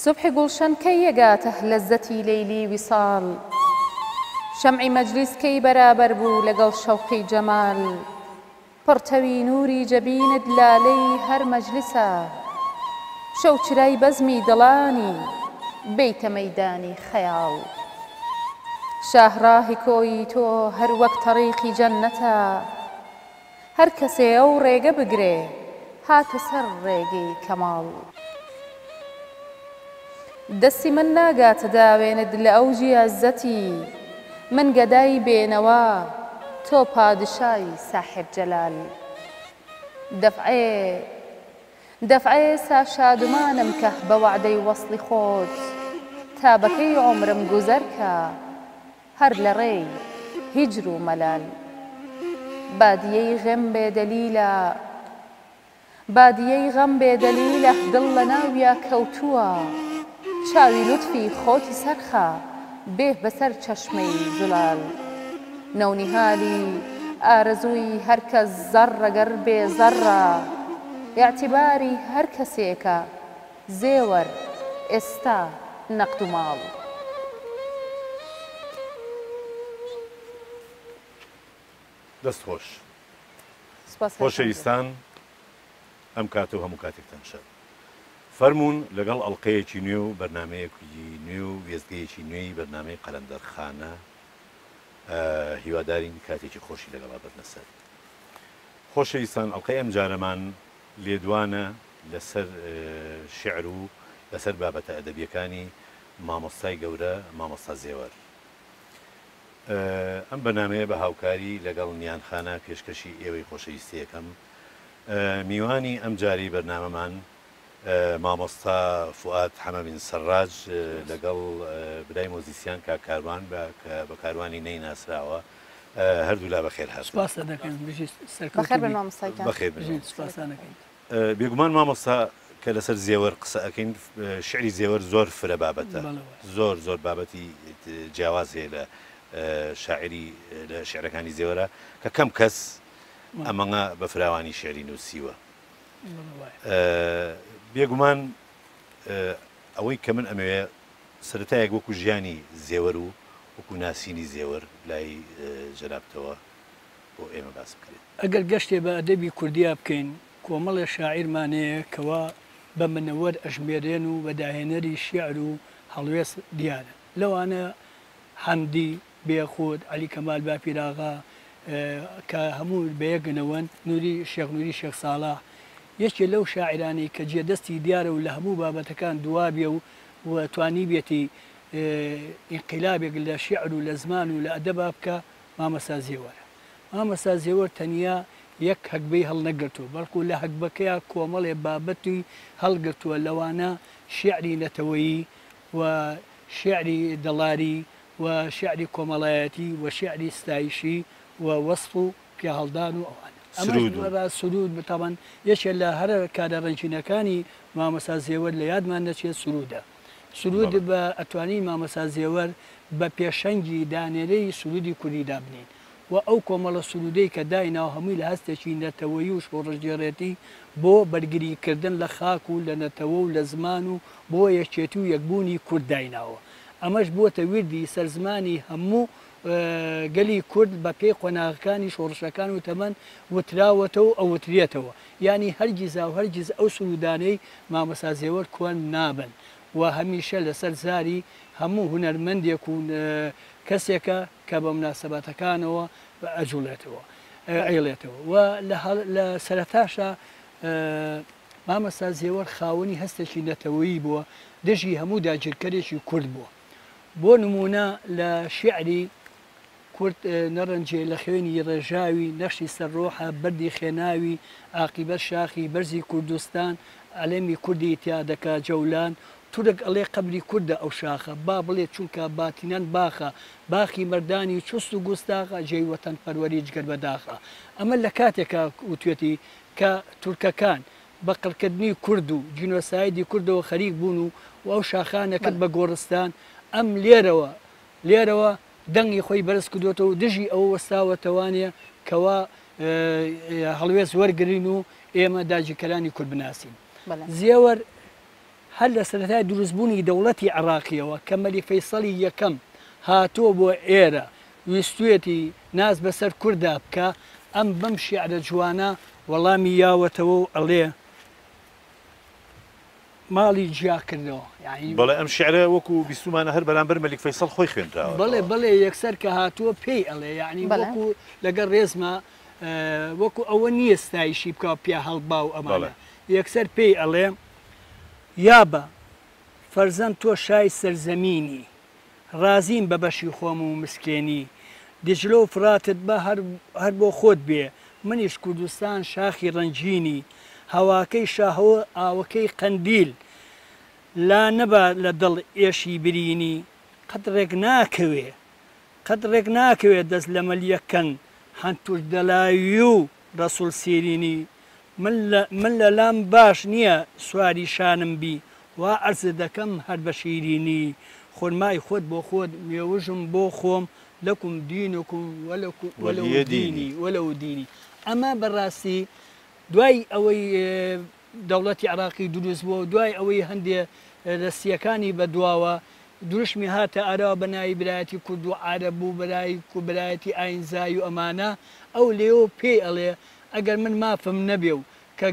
سوبحی گوڵشەن کەی ئەگاتە لەززەتی لەیلی ویساڵ شەمعی مەجلیس کەی بەرابەر بوو لەگەڵ شەوقی جەمال پڕتەوی نووری جەبینت لالەی هەر مەجلیسە شەو چرای بەزمی دڵانی بێیتە مەیدانی خەیاڵ شاهڕاهی کۆیی تۆ هەر وەک تەڕیقی جەننەتە هەر کەسێ ئەو ڕێگە بگرێ هاتە سەر ڕێگەی کەماڵ. دەستی من ناگاتە داوێنت لە ئەوجی عزەتی من گەدای بێ نەوا تۆ پادشای ساحێب جەلال. دەفعێ دەفعێ سا شادومانم کە بە وەعدەی وەسڵی خۆت تا بەکەی عومرم گوزەر کە. هەر لە ڕێی هیجر و مەلال. بادیەی غەم بێ دەلیلە بادیەی غەم بێ دەلیلە دڵ لە ناویا کەوتووە چاوی لوتفی خۆتی سەرخە بێ بەسەر چەشمەی زولال نەونیهالی ئارەزووی هەر کەس زەڕە گەر بێ زەڕە ئیعتیباری هەر کەسێکە زێوەر ئێستا نەقد و ماڵ. دەست خۆش. سوپاس کاک خۆشەویستان ئەم کاتە و هەموو کاتێکتان شاد. فەرموون لەگەڵ ئەڵقەیەکی نوێ و بەرنامەیەکی نوێ و وێستگەیەکی نوێی بەرنامەی قەلەندەرخانە هیوادارین کاتێکی خۆشی لەگەڵا بەرنە سەر. خۆشەویستان ئەڵقەی ئەمجارەمان لێدوانە لەسەر شیعر و لەسەر بابەتە ئەدەبییەکانی مامۆستای گەورە مامۆستا زێوەر. ئەم بەرنامەیە بە هاوکاری لەگەڵ نیان خانە پێشکەشی ئێوەی خۆشەویستی ئەکەم. میوانی ئەم جارەی بەرنامەمان مامۆستا فوئاد حەمەمین سەڕاج لەگەڵ برای مۆزیسیان کاک کاروان بە کە بە کاروانی نەی ناسراوە. هەردوولا بەخێر هاتن. سوپاست دەکەین بژی سەرکەوتوو بەخێر بن بی. مامۆستا گیان. بەخێر بن بژین مامۆستا. سوپاستان ئەکەین. بێگومان مامۆستا کە لەسەر زێوەر قسە ئەکەین شیعری زێوەر زۆر فرە بابەتە بەڵێ وایە. زۆر زۆر بابەتی جیاواز هەیە لە شاعیری لە شیعرەکانی زێوەرا کە کەم کەس وایە. ئەمەنگە بە فراوانی شیعری نووسیوە. بەڵێ وایە. بێگومان ئەوەی کە من ئەمەوێ سەرەتایەک وەکو ژیانی زێوەر و وەکو ناسینی زێوەر لای جەنابتەوە بۆ ئێمە باس بکرێت. ئەگەر گەشتێ بە ئەدەبی کوردیا بکەین، کۆمەڵێ شاعیرمان هەیە کەوا بە منەوەر ئەژمێرێن و بە داهێنەری شیعر و هەڵوێست دیارن. لەوانە حەمدی، بێخود، عەلی کەمال باپیراغا، کە هەموو بە یەک نەوەن، نوری شێخ نوری شێخ ساڵح، یەکێ لەو شاعیرانەی کە جێ دەستی دیارە و لە هەموو بابەتەکان دوابێ و و توانیبێتی ئینقیلابێک لە شیعر و لە زمان و لە ئەدەبا بکا، مامۆستا زێوەرە. مامۆستا زێوەر تەنیا یەک هەگبەی هەڵنەگرتووە، بەڵکو لە هەگبەکەیا کۆمەڵێ بابەتی هەڵگرتووە، لەوانە شیعری نەتەوەیی و شیعری دەڵاری و شیعری کۆمەڵایەتی و شیعری ستایشی و وەسف و پیاهەڵدان و ئەوانە. ئەمەش سروود و. بە سروود تەبعەن یەکێ لە هەرە کارە ڕەنگینەکانی مامۆستا زێوەر لە یادمان نەچێت سروودە. سروود بەڵێ. بە ئەتوانین مامۆستا زێوەر بە پێشەنگی دانێرەی سروودی کوردی دابنێین و ئەو کۆمەڵە سروودەی کە دایناوە هەمووی لە هەستێکی نەتەوەیی و شۆڕشگێڕێتی بۆ بەرگری کردن لە خاک و لە نەتەوە و لە زمان و بۆ یەکێتی و یەکبوونی کورد دایناوە. ئەمەش بووەتە ویردی سەر زمانی هەموو گەلی کورد بە پێی قۆناغەکانی شۆڕشەکان و تەمەن وتراوەتەوە و ئەوترێتەوە. یانی هەرگیزاو هەرگیز ئەو سروودانەی مامۆستا زێوەر کۆن نابن و هەمیشە لەسەر زاری هەموو هونەرمەندێک و کەسێکە کە بە موناسەباتەکانەوە ئەجوڵێتەوە ئەیڵێتەوە و لە سەرەتاشا مامۆستا زێوەر خاوەنی هەستێکی نەتەوەیی بووە دژی هەموو داگیرکەرێکی کورد بووە بۆ نموونە لە شیعری، کورد نەڕەنجێ لە خوێنی ڕێژاوی، نەخشی سەر ڕۆحە بەردی خێناوی، ئاقیبەت شاخی بەرزی کوردستان، عەلەمی کوردی تیا دەکا جەولان، تورک ئەڵێ قەبری کوردە ئەو شاخە، با بڵێ چونکە باتینەن باخە، باخی مەردانی چوست و گوستاخە، جێی وەتەن پەروەری جگەر بە داخە. ئەمە لە کاتێکا وتوێتی کە تورکەکان بە قڕکردنی کورد و جینۆسایدی کوردەوە خەریک بوون و ئەو شاخانە کرد بە گۆڕستان، ئەم لێرەوە لێرەوە دەنگی خۆی بەرز کردۆتەوە و دژی ئەوە وەستاوەتەوانێ کەوا هەڵوێست وەرگرین و ئێمە داگیرکەرانی کورد بناسین. زێوەر هەر لە سەرەتای دروستبوونی دەوڵەتی عێڕاقییەوە کە مەلیک فەیسەڵی یەکەم هاتووە بۆ ئێرە ویستوویەتی ناز بەسەر کوردا بکا، ئەم بەم شیعرە جوانە وەڵامی یاوەتەوە و ئەڵێ، ماڵی جیا کردەوە یانی. بەڵێ ئەم شیعرە وەکوو بیستوومانە هەر بەرامبەر مەلیک فەیسەڵ خۆی خوێنراوەتەوە. بەڵێ بەڵێ یەکسەر کە هاتووە پێی ئەڵێ یانی وەکوو لەگەڵ ڕێزما وەکوو ئەوە نییە ستایشی بکا و پیا هەڵبا و ئەمانە یەکسەر پێی ئەڵێ یابە فەرزەند تۆ شای سەرزەمینی ڕازیم بە بەشی خۆم و مسکێنی دیجلە و فڕاتت با هەر هەر بۆ خۆت بێ منیش کوردستان شاخی ڕەنگینی هەواکەی شاهۆ ئاوەکەی قەندیل لا نەبا لە دڵ ئێشی برینی قەت ڕێک ناکەوێ قەت ڕێک ناکەوێ دەست لە مەلیە کەن حەنتوش دەلاوی و ڕەسوڵ سیرینی من لە من لە لام باش نییە سواری شانم بی وا عەرزت دەکەم هەر بە شیرینی خورمای خۆت بۆ خۆت مێوژم بۆ خۆم لەکم دینکم وەلیە دینی. ولە دینی ئەمە بە ڕاستی دوای ئەوەی دەوڵەتی عێراقی دروست بووە و دوای ئەوەی هەندێ لە سییەکانی بە دواوە دروشمی هاتە ئاراوە بە ناوی برایەتی کورد و عەرەب و برایەتی ئاینزای و ئەمانە ئەو لێوە پێی ئەڵێ ئەگەر من مافم نەبێ و کە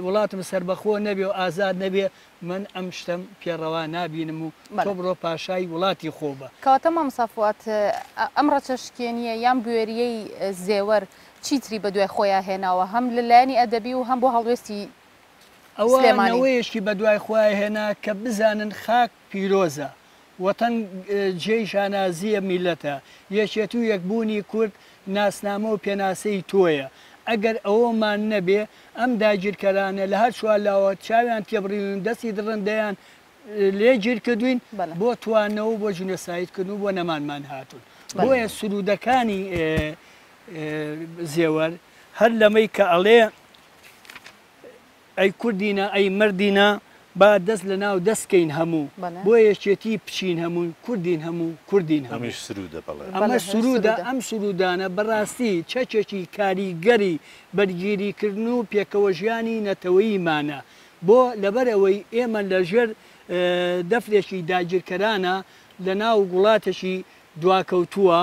وڵاتم سەربەخۆ نەبێ و ئازاد نەبێ، من ئەم شتەم پێ ڕەوا نابینم و تۆ بڕۆ پاشای وڵاتی خۆ بە. کەواتە مامۆستا فوئاد ئەم ڕەچەشکێنییە یان بوێرییەی زێوەر چیتری بە دوای خۆیا هێناوە هەم لە لایەنی ئەدەبی و هەم بۆ هەڵوێستی ئەوە سلێمانی؟ نەوەیەکی بە دوای خۆیا هێنا کە بزانن خاک پیرۆزە، وەتەن جێی شانازییە میللەتە، یەکێتی و یەکبوونی کورد ناسنامە و پێناسەی تۆیە، ئەگەر ئەوەمان نەبێ ئەم داگیرکەرانە لە هەر چوارلاوە چاویان تێبڕیوین و دەستی دڕندەیان لێ گیرکردوین بۆ توانەوە و بۆ جینۆساید کردن و بۆ نەمانمان هاتوون. بۆیە سروودەکانی زێوەر هەر لەمەی کە ئەڵێ، ئەی کوردینە ئەی مەردینە با دەست لە ناو دەست کەین هەموو بۆ یەکێتی بچین هەموو کوردین هەموو کوردین هەموو. ئەمیش سروودە بەڵێ. ئەمە سروودە ئەم سروودانە بەڕاستی چەکێکی کاریگەری بەرگیری کردن و پێکەوەژیانی نەتەوەییمانە بۆ لەبەر ئەوەی ئێمە لە ژێر دەفرێکی داگیرکەرانە لە ناو وڵاتێکی دواکەوتووە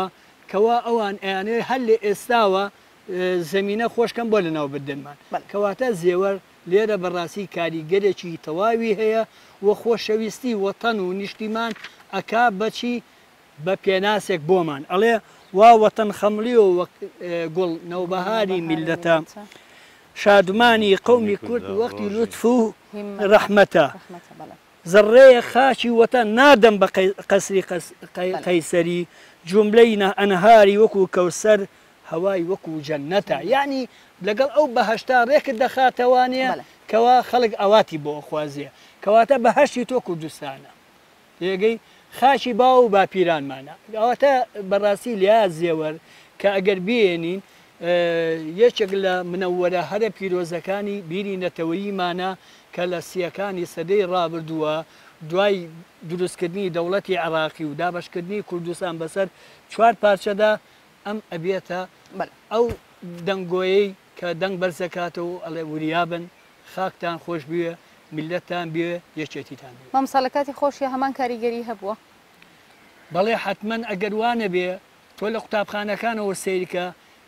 کەوا ئەوان ئەیانەوێ هەر لە ئێستاوە زەمینە خۆش کەن بۆ لەناو بردنمان. کەواتە زێوەر لێرە بەڕاستی کاریگەرێکی تەواوی هەیە و خۆشەویستی وەتەن و نیشتیمان ئەکا بە چی؟ بە پێناسێک بۆمان ئەڵێ وا وەتەن خەمڵیوە وەک گوڵ نەوبەهاری میللەتە شادومانی قەومی کورد وەختی لوتف و ڕەحمەتە. زەڕڕەیەک خاکی وەتەن نادەم بە قەسری قەیسەری جوملەی ئەنهاری وەکو کەوسەر هەوای وەکو جەنەتە یەعنی لەگەڵ ئەو بەهەشتە ڕێکت دەخاتەوانێ کەوا خەڵک ئاواتی بۆ ئەخوازێ کەواتە بەهەشتی تۆ کوردستانە تێگەی خاکی باو و باپیرانمانە ئەواتە بەڕاستی لیا زێوەر کە ئەگەر بێنین یەکێک لە منەوەرە هەرە پیرۆزەکانی بیری نەتەوەییمانە کە لە سییەکانی سەدەی ڕابردووە دوای دروستکردنی دەوڵەتی عێڕاقی و دابەشکردنی کوردستان بەسەر چوار پارچەدا ئەم ئەبێتە ئەو دەنگۆیەی کە دەنگ بەرزەکاتەوە و ئەڵێ وریابن خاکتان خۆش بوێ، میللەتتان بوێ، یەکێتیتان بوێ. مامۆستا لە کاتی خۆشیا هەمان کاریگەری هەبووە؟ بەڵێ حەتمەن ئەگەر وا نەبێ تۆ لە قوتابخانەکانەوە سەیرکە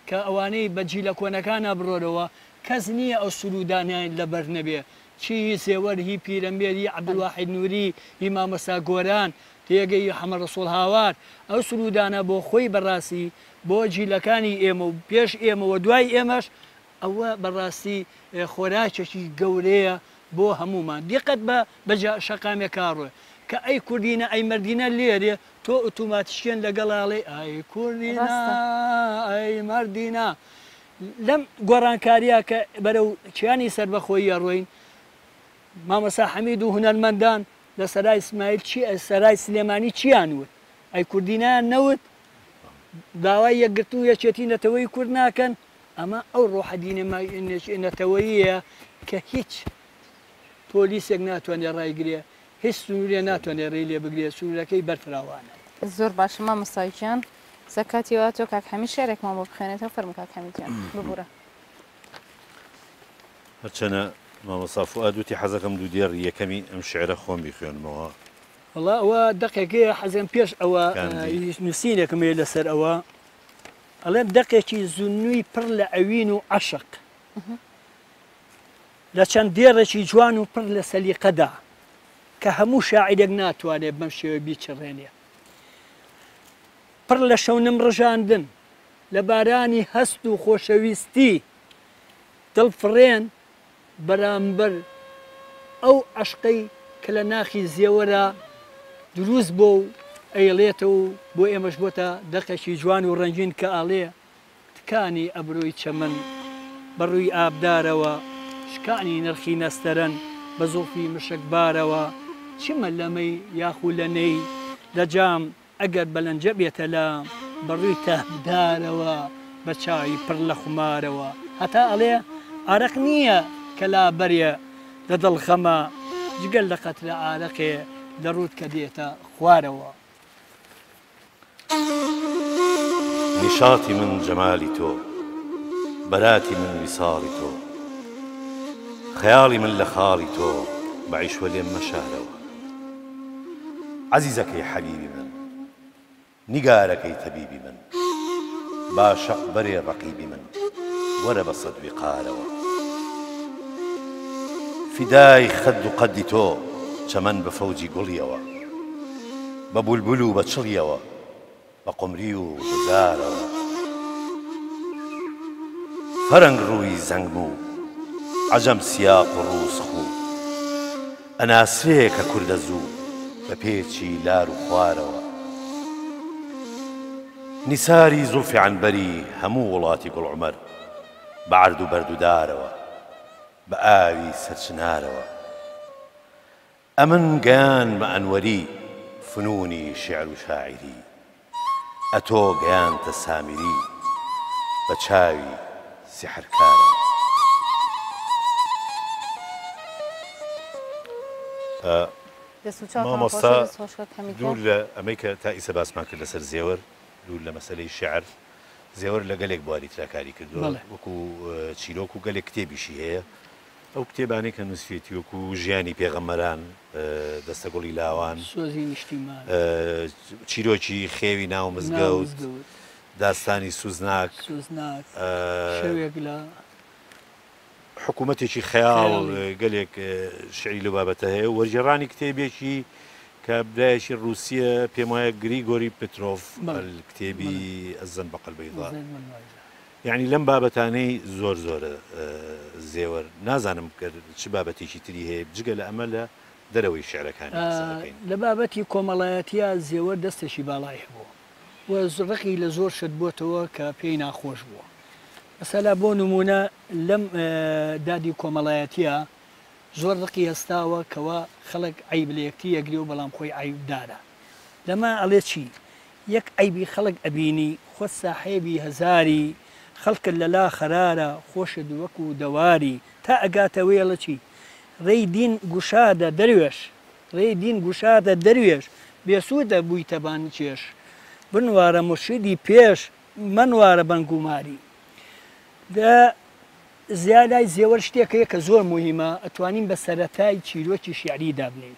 کە ئەوانەی بە جیلە کۆنەکانا بڕۆرەوە کەس نییە ئەو سروودانەیان لەبەر نەبێ چی هی زێوەر هی پیرەمێر هی عەبدولواحید نوری هی مامۆستا گۆران تێگەی هی حەمە ڕەسوڵ هاوار ئەو سروودانە بۆ خۆی بەڕاستی بۆ جیلەکانی ئێمە و پێش ئێمە و دوای ئێمەش ئەوە بەڕاستی خۆراکێکی گەورەیە بۆ هەموومان دیقەت بە بە شەقامێکا ڕۆێ کە ئەی کوردینە ئەی مەردینە لێرێ تۆ ئوتوماتیکیەن لەگەڵا ئەڵێی ئای کوردینە ئەی مەردینە لەم گۆڕانکاریە کە بەرەو کیانی سەربەخۆیی ئەڕۆین مامۆستا حەمید و هونەرمەندان لە سەرای سمایل چی سەرای سلێمانی چیان وت ئەی کوردینایان نەوت داوای یەکگرتن و یەکێتی نەتەوەی کورد ناکەن ئەمە ئەو ڕۆحە دینە نەتەوەییە کە هیچ پۆلیسێک ناتوانێت ڕایگرێ هیچ سنوورێ ناتوانێ رێی لێ بگرێ سنوورەکەی بەرفراوانە. زۆر باشە مامۆستا گیان سە کاتی وا تۆ کاک حەمید شعرێکمان بۆ بخوێنێتەوە فەرموو کاک حەمید گیان ببورە. هەرچەنە مامۆستا فوئاد وتی حەزەکەم دوو دێڕی یەکەمی ئەم شیعرە خۆم بیخوێنمەوە. وەڵا ئەوە دەقێکەیە حەزەکەم پێش ئەوە نووسینێکم هەیە لەسەر ئەوە ئەڵێم دەقێکی زنووی پڕ لە ئەوین و عەشق لە چەند دێڕێکی جوان و پڕ لە سەلیقەدا کە هەموو شاعیرێک ناتوانێت بەم شێوە بیچڕێنێ پڕ لە شەونم ڕژاندن لە بارانی هەست و خۆشەویستی دڵفڕێن بەرامبەر ئەو عەشقەی کە لە ناخی زێوەرا دروست بۆ و ئەیڵێتەوە و بۆ ئێمەش بۆتە دەقێکی جوان و ڕەنگین کە ئەڵێ، تکانی ئەبرۆی چەمەن بە ڕووی ئابدارەوە، شکانی نرخی نەستەرەن بە زوڵفی مشکبارەوە، چمە لە مەی یاخو لە نەی لە جام ئەگەر بە لەنجە بێتە لام بە ڕووی تەهدارەوە بە چاوی پڕ لە خومارەوە هەتا ئەڵێ ئارەق نییە کە لابەرێ لە دڵ خەمە جگە لە قەترە ئارەقێ لە ڕووت کە دێتە خوارەوە. نیشاتی من جەمالی تۆ، بەراتی من ویساڵی تۆ، خەیاڵی من لە خاڵی تۆ، بە عیشوە لێم مەشارەوە. عەزیزەکەی حەبیبی من، نیگارەکەی تەبیبی من، با شەق بەرێ ڕەقیبی من، وەرە بە سەد ویقارەوە. فیدای خەد و قەدی تۆ، چەمەن بە فەوجی گوڵیەوە، بە بولبول و بە چڵیەوە، بە قومری و هزارەوە. فەرەنگ ڕووی زەنگم و عەجەم سیاق و ڕووس خوو. ئەناسرێ کە کوردە زوو بە پێچی لار و خوارەوە. نیساری زوڵفی عەنبەری هەموو وڵاتی گوڵ عومەر بە عەرد و بەرد و دارەوە. بە ئاوی سەرچنارەوە. ئەمن گەیانمە ئەنوەری فنوونی شیعر و شاعیری ئەتۆ گەیانتە سامیری بە چاوی سیحرکارەوە. مامۆستا دوور لە ئەمەی کە تا ئیسە باسمان کرد لەسەر زێوەر، دوور لە مەسەلەی شیعر، زێوەر لە گەلێک بواری ترا کاری کردووە وەکوو چیرۆک و گەلێک کتێبیشی هەیە. ئەو کتێبانەی کە نووسیویەتی وەکو ژیانی پێغەمبەران، دەستەگوڵی لاوان، سۆزی نیشتیمان، چیرۆکی خێوی ناو مزگەوت، داستانی سوزناک، شەوێک لە حکوومەتێکی خەیاڵ، گەلێک شیعری لەو بابەتە هەیە. وەرگێڕانی کتێبێکی کە برایەکی ڕووسییە، پێم وایە گریگۆری پترۆڤ، کتێبی الزنبقە البیضاء. یەعنی لەم بابەتانەی زۆر زۆرە زێوەر نازانم گەر چ بابەتێکی تری هەیە جگە لە ئەمە لە دەرەوەی شیعرەکانی قسە ئەکەین. لە بابەتی کۆمەڵایەتیا زێوەر دەستێکی باڵای هەبووە و ڕقی لە زۆر شت بۆتەوە کە پێی ناخۆش بووە مەسەلا بۆ نموونە لەم دادی کۆمەڵایەتیا زۆر ڕقی هەستاوە کەوا خەڵک عەیب لە یەکتری ئەگرێ و بەڵام خۆی عەیبدارە لەمە ئەڵێ چی یەک عەیبی خەڵک ئەبینی خۆت ساحێبی هەزاری خەڵکت لەلا خەرارە خۆشت وەکو دەواری تا ئەگاتە وێڵە چی ڕێی دین گوشادە دەروێش ڕێی دین گوشادە دەروێش بێسوودە بوویتە بانکێش بنوارە مورشیدی پێش مەنوارە بەنگوماری دە زیا لای زێوەر شتێک هەیە کە زۆر موهیمە ئەتوانین بە سەرەتای چیرۆکی شیعری دابنێین.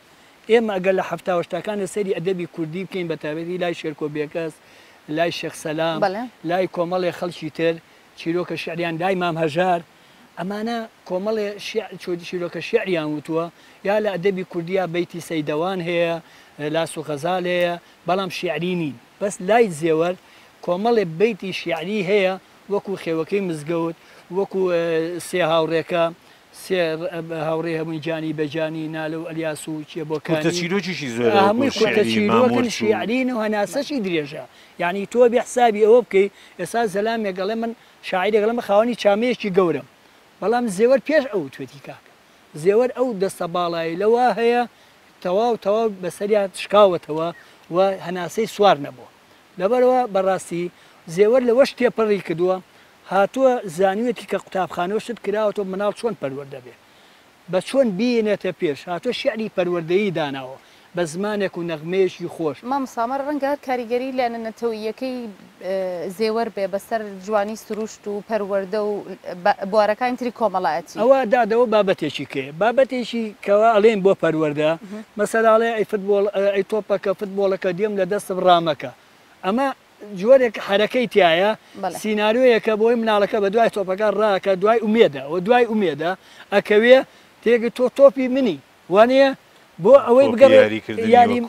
ئێمە ئەگەر لە حەفتاوهەشتاکانە سەیری ئەدەبی کوردی بکەین بە تایبەتی لای شێرکۆ بێکەس، لای شێخ سەلام، لای کۆمەڵێ خەڵکی تر چیرۆکە شیعریان لای مام هەژار ئەمانە کۆمەڵێ چیرۆکە شیعریان وتووە یا لە ئەدەبی کوردیا بەیتی سەیدەوان هەیە، لاس و غەزال هەیە بەڵام شیعری نین. بەس لای زێوەر کۆمەڵێ بەیتی شیعری هەیە وەکو خێوەکەی مزگەوت، وەکو سێ هاوڕێکە، سێ هاوڕێ هەبوون گیانی بە گیانی، نالە و ئەلیاس و کێ بۆکانی. کورتە چیرۆکیشی زۆرە وەکو هەمووی کورتە شیعری چیرۆکن، مامۆرچ و. شیعرین و هەناسەشی درێژە. یانی تۆ ئەبێ حسابی ئەوە بکەی، ئێستا زەلامێک ئەڵێ من شاعیرێک ئەڵێ من خاوەنی چامەیەکی گەورەم، بەڵام زێوەر پێش ئەو وتوێتی کاکە زێوەر ئەو دەستە باڵایەی لەوا هەیە تەواو تەواو بەسەریا شکاوەتەوە و هەناسەی سوار نەبووە. لەبەرئەوە بەڕاستی زێوەر لەوەش تێپەڕی کردووە، هاتووە زانیویەتی کە قوتابخانە و شت کراوەتەوە مناڵ چۆن پەروەردە بێ، بە چۆن بیێنێتە پێش، هاتووە شیعری پەروەردەیی داناوە. بە زمانێک و نەغمەیەکی خۆش. مامۆستا عومەر ڕەنگە هەر کاریگەری لایەنە نەتەوەییەکەی زێوەر بێ بەسەر جوانی سروشت و پەروەردە و بوارەکانی تری کۆمەڵایەتی. ئەوە دادەوە بابەتێکی کەیە بابەتێکی کەوا ئەڵێین بۆ پەروەردە مەسەلا ئەڵێ ئەی فتبۆڵ ئەی تۆپەکە فتبۆڵەکە دێم لە دەستم ڕامەکە ئەمە جۆرێک حەرەکەی تیایە سیناریۆیەکە بۆی مناڵەکە بە دوای تۆپەکە ڕاکە دوای ئومێدە و دوای ئومێدە ئەکەوێ تێگە تۆ تۆپی منی وانیە بۆ ئەوەی بگەڕێ یاری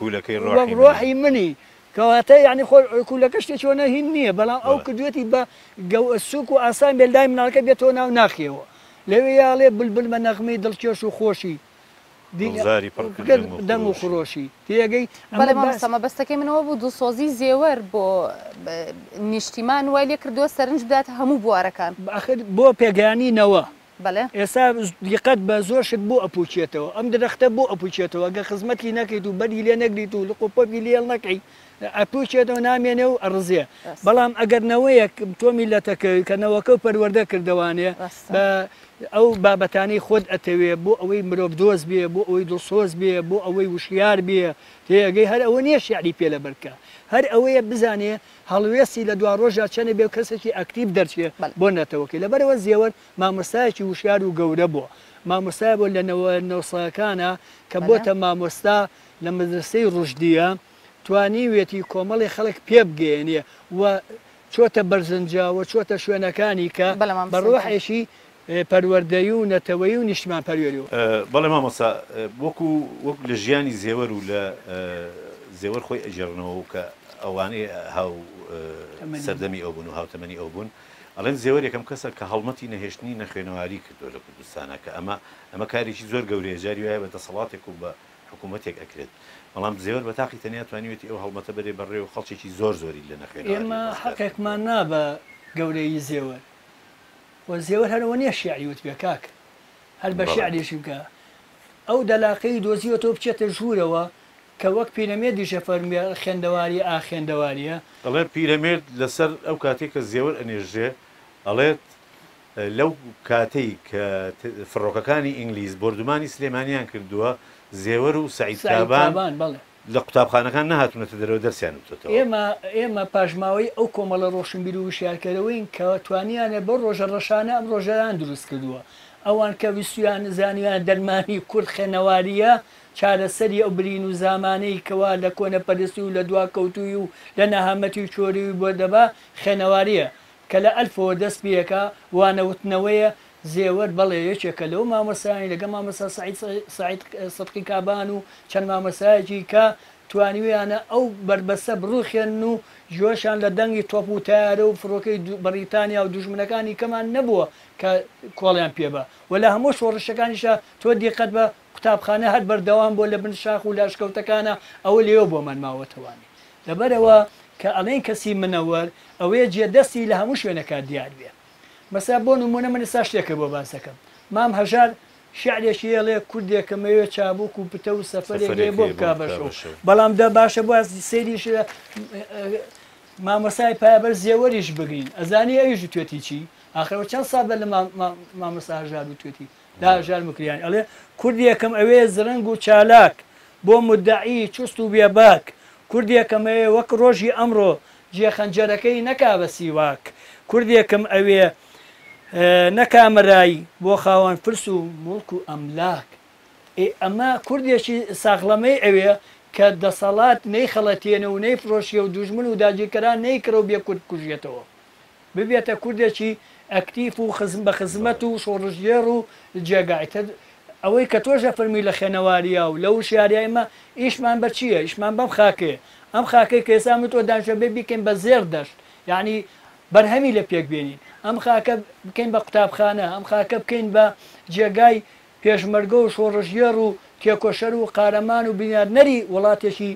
وەک ڕۆحی منی کەواتە یعنی خۆ کولەکە شتێکی وەنە هین نییە بەڵام ئەو کردوێتی بە سوک و ئاسان بێ لای مناڵەکە بێتەوە ناو ناخیەوە لەوێ یاڵێ بلبل بە نەغمەی دڵکێش و خۆشی دڵزاری پڕ کردم دەنگ و خرۆشی تێگەی بەڵێ مامۆستا مەبەستەکەی من ئەوە بوو دڵسۆزی زێوەر بۆ نیشتیمان وای لێ کردووە سەرنج بداتە هەموو بوارەکان. ئاخر بۆ پێگەیانی نەوە بەڵێ. ئێستا دیقەت بە زۆر شت بۆ ئەپوکێتەوە ئەم درەختە بۆ ئەپوکێتەوە گەر خزمەتی نەکەیت و بەری لێ نەگریت و لق و پۆپی لێ هەڵنەکەی ئەپوکێتەوە نامێنێ و ئەڕزێ بەڵام ئەگەر نەوەیەک تۆ میلەتەکەی کە نەوەکە و پەروەردە کردەوانێ بە ئەو بابەتانەی خۆت ئەتەوێ بۆ ئەوەی مرۆڤ دۆست بێ بۆ ئەوەی دڵسۆز بێ بۆ ئەوەی وشیار بێ تێگەی هەر ئەوە نییە شیعری پێ لەبەر بکە هەر ئەوەیە بزانێ هەڵوێستی لە دواڕۆژا چەنە بێ و کەسێکی ئەکتیڤ دەرچێ بۆ نەتەوەکەی لەبەرئەوە زێوەر مامۆستایەکی وشیار و گەورە بووە مامۆستای بووە لە نەوە نۆسەکانا کە بۆتە مامۆستا لە مەدرەسەی ڕوشدیە توانیویەتی کۆمەڵی خەڵک پێبگەیەنێ و چۆتە بەرزنجە و چۆتە شوێنەکانی کە بە ڕۆحێکی پەروەردەیی و نەتەوەیی و نیشتمانپەروەری و. بەڵێ مامۆستا وەکو وەک لە ژیانی زێوەر و لە زێوەر خۆی ئەگێڕنەوە و کە ئەوانەی هاو سەردەمی ئەو بوون و هاوتەمەنی ئەو بوون ئەڵێن زێوەر یەکەم کەسە کە هەڵمەتی نەهێشتنی نەخوێنەواری کردووە لە کوردستانا کە ئەمە ئەمە کارێکی زۆر گەورەیە جاری وایە بە دەسەڵاتێک و بە حکوومەتێک ئەکرێت بەڵام زێوەر بە تاقی تەنیا توانیوێتی ئەو هەڵمەتە بەرێ بەڕێ و خەڵکێکی زۆر زۆری لە نەخوێنەواری ئێمە حەقێکمان نا بە گەورەیی زێوەر. خۆ زێوەر هەر ئەوە نیە شیعری وتبێ کاک هەر بە شیعریشی بکە ئەو دەلاقەی دۆزیوەتەوە بچێتە ژوورەوە کە وەک پیرەمێردیش ئەفەرموێ خوێندەواریە ئا خوێندەواریە. ئەڵێ پیرەمێرد لەسەر ئەو کاتەی کە زێوەر ئەنێژرێ ئەڵێت لەو کاتەی کە فڕۆکەکانی ئینگلیز بۆردومانی سلێمانیان کردووە زێوەر و سەعید کابان لە قوتابخانەکان نەهاتوونەتە دەرەوە دەرسیان وتۆتەوە. ئێمە ئێمە پاشماوەی ئەو کۆمەڵە ڕۆشنبیر و وشیارکەرەوەین کە توانیانە بەو ڕۆژە ڕەشانە ئەم ڕۆژەیان دروست کردووە. ئەوان کە ویستویان زانیویانە دەرمانی کورد خوێنەوارییە، چارەسەری ئەو برین و زامانەی کەوا لە کۆنەپەرستی و لە دواکەوتوویی و لە نەهامەتی و چۆریی بۆ دەبا خوێنەوارییە کە لە ئەلفەوە دەست پێکا وانەوتنەوەیە زێوەر بەڵێ یەکێکە لەو مامۆستایانەی لەگەڵ مامۆستا سەعید سەعید سدقی کابان و چەند مامۆستایەکی کە توانیویانە ئەو بەربەستە بڕوخێنن و گوێشیان لە دەنگی تۆپ و تەیارە و فڕۆکەی بەڕیتانیا و دوژمنەکانی کەمان نەبووە کە کۆڵیان پێ بە و لە هەموو شۆڕشەکانیشا تۆ دیقەت بە قوتابخانە هەر بەردەوام بووە لە بن شاخ و لە ئەشکەوتەکانا ئەوە لێوە بۆمان ماوەتەوانی لەبەرئەوە کە ئەڵێین کەسی منەوەر ئەوەیە جێ دەستی لە هەموو شوێنەکا دیار بێ. مەسەلا بۆ نموونە من ئێستا شتێکت بۆ باس دەکەم. مام هەژار شیعرێکی ئەڵێ کوردێکم ئەوێ چابووک و پتەو و سەفەرێک هەیە بۆ بکا بە شەو. بەڵام دە باشە با سەیری مامۆستای پایەبەرز زێوەریش بگرین. ئەزانی ئەویش وتوێتی چی؟ ئاخر ئەوە چەند ساڵ بەر لە مامۆستا هەژار وتوێتی. لە هەژار موکریانی ئەڵێ کوردێکم ئەوێ زرنگ و چالاک بۆ مودەعی چوست و بێباک کوردێکم ئەوێ وەک ڕۆژی ئەمڕۆ جێ خەنجەرەکەی نەکا بە سیواک کوردێکم ئەوێ نەکا مەرای بۆ خاوەن فلس و موڵک و ئەملاک ئێ ئەمە کوردێکی ساغڵەمەی ئەوێ کە دەسەڵات نەیخەڵەتێنێ و نەیفرۆشێ و دوژمن و داگیرکەران نەیکڕێ و بێ کورد بکوژێتەوە. ببێتە کوردێکی ئەکتیف و خزم بە خزمەت و شۆڕشگێڕ و جێگا ئیتر ئەوەی کە تۆش ئەفەرمووی لە خوێنەواریا و لە وشیاریا ئێمە ئیشمان بە چییە ئیشمان بەم خاکەیە ئەم خاکەی کە ئێستا من تۆ دانیشتوین بێ بیکەین بە زێڕ دەشت یانی بەرهەمی لە پێک بێنین ئەم خاکە بکەین بە قوتابخانە ئەم خاکە بکەین بە جێگای پێشمەرگە و شۆڕشگێڕ و تێکۆشەر و قارەمان و بنیادنەری وڵاتێکی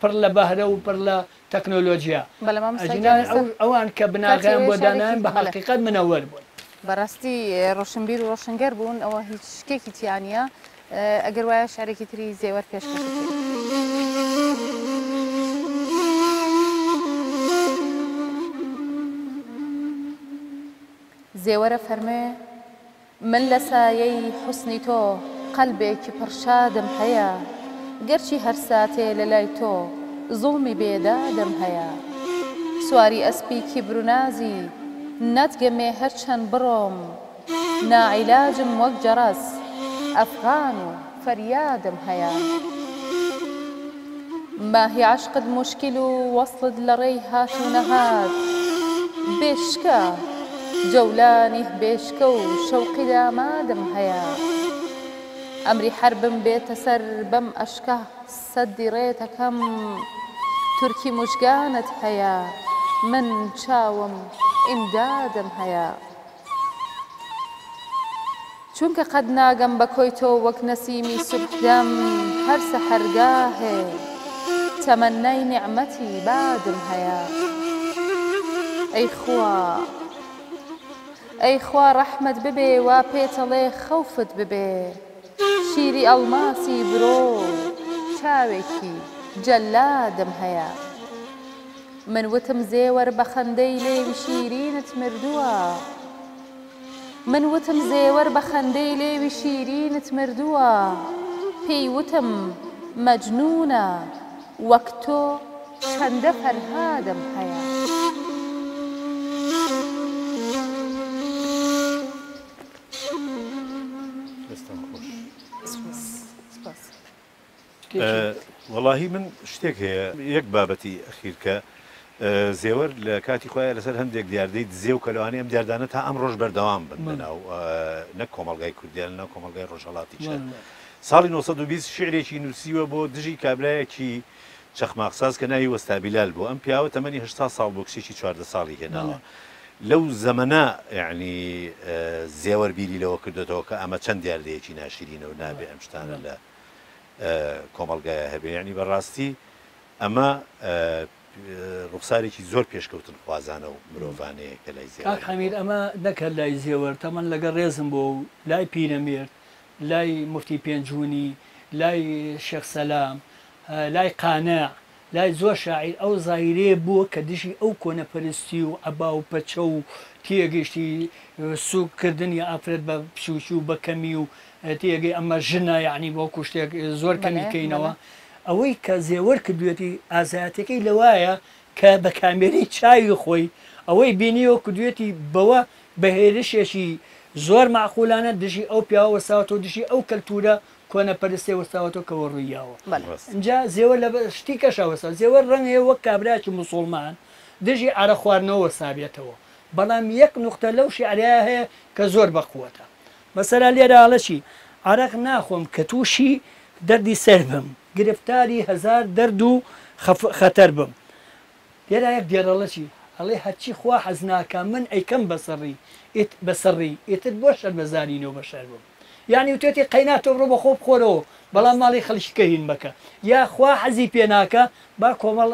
پڕ لە بەهرە و پڕ لە تەکنۆلۆجیا بەلێ مامۆستا ئەگینا گیان ئێستا ئەو ئەوان کە کاتی بناغەیان ئەوەیە بۆ شارێکی داناین بە بەلێ حەقیقەت منەوەر بوون. بەراستی ڕۆشنبیر و ڕۆشنگەر بوون ئەوە هیچ شکێکی تیا نییە ئەگەر وایە شعرێکی تری زێوەر پێشکەش بکەین. زێوەرە فەرموێ من لە سایەی حوسنی تۆ قەلبێکی پڕ شادم هەیە. گەرچی هەر ساتێ لە لای تۆ زوڵمی بێدادم هەیە. سواری ئەسپی کیبر و نازی نەتگەمێ هەرچەند بڕۆم ناعیلاجم وەک جەڕەس ئەفغان و فەریادم هەیە. ماهی عەشقت موشکیل و وەسڵت لە ڕێی هات و نەهات بێ شکە جەولانی بێشکە و شەوقی دامادم هەیە. ئەمری حەربم بێتە سەر بەم ئەشکە سەدی ڕێتەکەم تورکی موژگانت هەیە من چاوم ئیمدادم هەیە. چونکە قەت ناگەم بە کۆی تۆ وەک نەسیمی سوبحدەم هەر سەحەرگاهێ تەمەنای نیعمەتی بادم هەیە ئەی خوا ئەی خوا ڕەحمت ببێ وا پێتەڵێ خەوفت ببێ شیری ئەڵماسی برۆ و چاوێکی جەلادم هەیە من وتم زێوەر بە خەندەی لێوی شیرینت مردووە من وتم زێوەر بە خەندەی لێوی شیرینت مردووە پێی وتم مەجنوونە وەک تۆ چەندە فەرهادم هەیە. دەستان خۆش. سپاس. وەڵاهی من شتێک هەیە یەک بابەتی ئەخیر کە زێوەر لە کاتی خۆیان لەسەر هەندێک دیاردەی دزێ و کەلوانی ئەم دیاردانە تا ئەمڕۆژ بەردەوام بن لەناو نەک کۆمەڵگای کوردیان لەناو کۆمەڵگای ڕۆژهەڵاتی شار ساڵی 920 شعرێکی نووسیوە بۆ دژی کابرایەکی چەخماخساز کە ناوی وەستا بیلال بوو ئەم پیاوە تەمەنی 80 ساڵ بۆ کچێکی 14 ساڵی هێناوە لەو زەمەنە یعنی زێوەر بیری لەوە کردوێتەوە کە ئەمە چەند دیاردەیەکی ناشرینە و نابێ ئەم شتانە لە کۆمەڵگایە هەبێ یعنی بەڕاستی ئەمە ڕوخسارێکی زۆر پێشکەوتن خوازانە و مرۆڤانەیە کە لای زێوەر کاک حەمید ئەمە نەک هەر لای زێوەر تەمەن لەگەڵ ڕێزم بۆ و لای پیرەمێرد لای موفتی پێنجوونی لای شێخ سەلام لای قانع لای زۆر شاعیر ئەو زاهیرەیە بووە کە دژی ئەو کۆنەپەرستی و عەبا و پەچە و تێگەیشتی سووک کردنی ئافرەت بە بچووکی و بە کەمی و تێگەی ئەمە ژنە یەعنی وەکو شتێک زۆر کەمی کەینەوە ئەوەی کە زێوەر کردوێتی ئازایەتەکەی لەوایە کە بە کامێرەی چاوی خۆی ئەوەی بینیوە کردوێتی بەوە بە هێرشێکی زۆر مەعقولانە دژی ئەو پیاوە وەستاوەتەوە دژی ئەو کەلتورە کۆنەپەرستێ وەستاوەتەوە کە وەڕووی یاوە. ئینجا زێوەر لە شتی کەشا وەستا زێوەر ڕەنگە وەک کابرایەکی موسوڵمان دژی عەرەق خواردنەوە وەستابێتەوە بەڵام یەک نوقتە لەو شیعرەیا هەیە کە زۆر بە قوەتە مەسەلا لێرە ئەڵێ چی عەرەق ناخۆم کە تووشی دەردی سەر بم گرفتاری هەزار دەرد و خەتەر بم لێرا یەک دێڕەڵە چی ئەڵێ هەرچی خوا حەز ناکا من ئەیکەم بە سڕی ئیت بە سڕی ئیتر بۆ شەرمەزاری نەو بەشەر بم یانی وتێتی قەینا تۆ بڕۆ بە خۆ بخۆرەوە بەڵام ماڵی خەڵکی کە هین مەکە یا خوا حەزی پێ ناکا با کۆمەڵ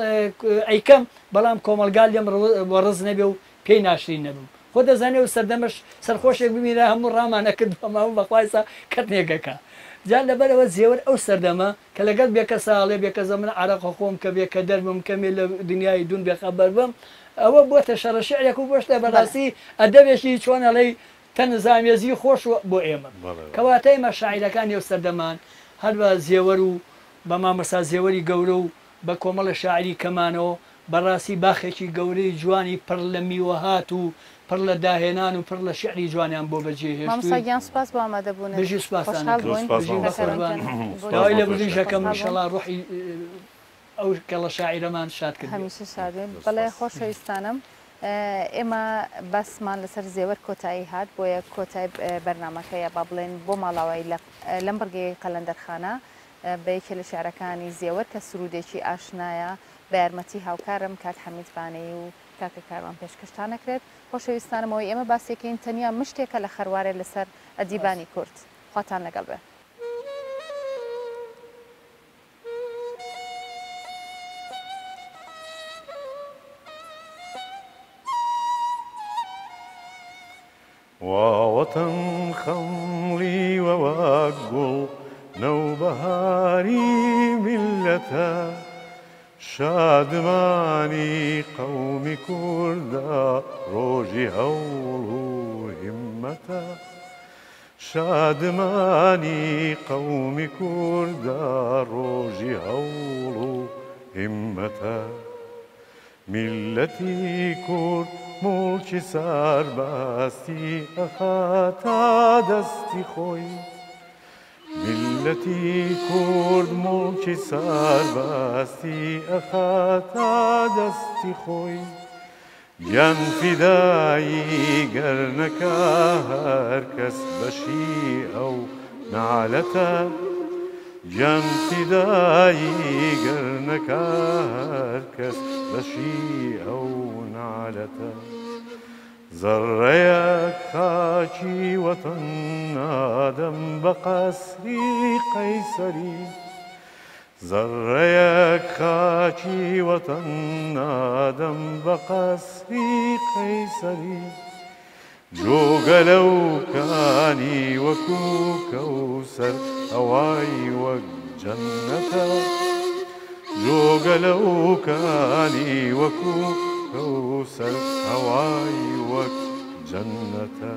ئەیکەم بەڵام کۆمەڵگا لێم وەڕز نەبێ و پێی ناشرین نەبم خۆ دەزانی ئەو سەردەمەش سەرخۆشێک ببینرا هەموو ڕامان ئەکرد بە مامە بەخوا ئێستا کەتنێک ئەکا جا لەبەرئەوە زێوەر ئەو سەردەمە کە لەگەڵ بێکەسا ئەڵێ بێکەسە من عەرەق ئەخۆم کە بێکەدەر بم کەمێ لە دنیای دوون بێخەبەر بم ئەوە بۆتە شەڕە شیعرێک و بۆشتە بەڕاستی ئەدەبێکی چۆن ئەڵێی تەنزئامێزی خۆش بۆ ئێمە کەواتە ئێمە شاعیرەکانی ئەو سەردەمان هەر بە زێوەر و بە مامۆستا زێوەری گەورە و بە کۆمەڵە شاعیری کەمانەوە بەڕاستی باخێکی گەورەی جوانی پڕ لە میوەهات و پڕ لە داهێنان و پڕ لە شیعری جوانیان بۆ بەجێ مامۆستا هێشتووین. گیان سوپاس بۆ ئامادەبوونت. بژی سوپاستان خۆشحاڵ ئەکەم. بووین سوپاس بژی مامۆستا بەقوربان. لە سوپاس داوای بۆ لێبوردنیش تۆش ئەکەم خۆشحاڵ بووین. ئیشەڵا ڕۆحی ئەو کەڵە شاعیرەمان شاد کردبێ. هەمیشە شاد بین. زۆر بەڵێ سوپاس. خۆشەویستانم ئێمە باسمان لەسەر زێوەر کۆتایی هات بۆیە کۆتای بەرنامەکە یا با بڵێن بۆ ماڵاوایی لەم بڕگەی قەلەندەرخانە بە یەکێ لە شیعرەکانی زێوەر کە سروودێکی ئاشنایە بە یارمەتی هاوکارم کاک حەمید بانەیی و کاکە کاروان پێشکەشتان ئەکرێت. خۆشەویستانم ئەوەی ئێمە باسیەکەین تەنیا مشتێکە لە خەروارێ لەسەر ئەدیبانی کورد. خواتان لەگەڵ بێ. واوەتەن خەمڵیوە وەک گوڵ نەوبەهاری میللەتە شادمانی قەومی کوردە ڕۆژی هەوڵ و هیممەتە. شادمانی قەومی کوردە ڕۆژی هەوڵ و هیممەتە. میللەتی کورد موڵکی سەربەستی ئەخاتە دەستی خۆی. میللەتی کورد موڵکی سەربەستی ئەخاتە دەستی خۆی. گیان فیدایی گەر نەکا هەر کەس بەشی ئەو نەعلەتە گیان فیدایی گەر نەکا هەر کەس بەشی ئەو نەعلەتە زەڕەیەک خاکی وەتەن نادەم بە قەسری قەیسەری زەڕەیەک خاکی وەتەن نادەم بە قەسری قەیسەری جۆگەلە و کانی وەکو کەوسەر هەوای وەک جەنەتە جۆگەلە و کانی وەکو کەوسەر هەوای وەک جەنەتە.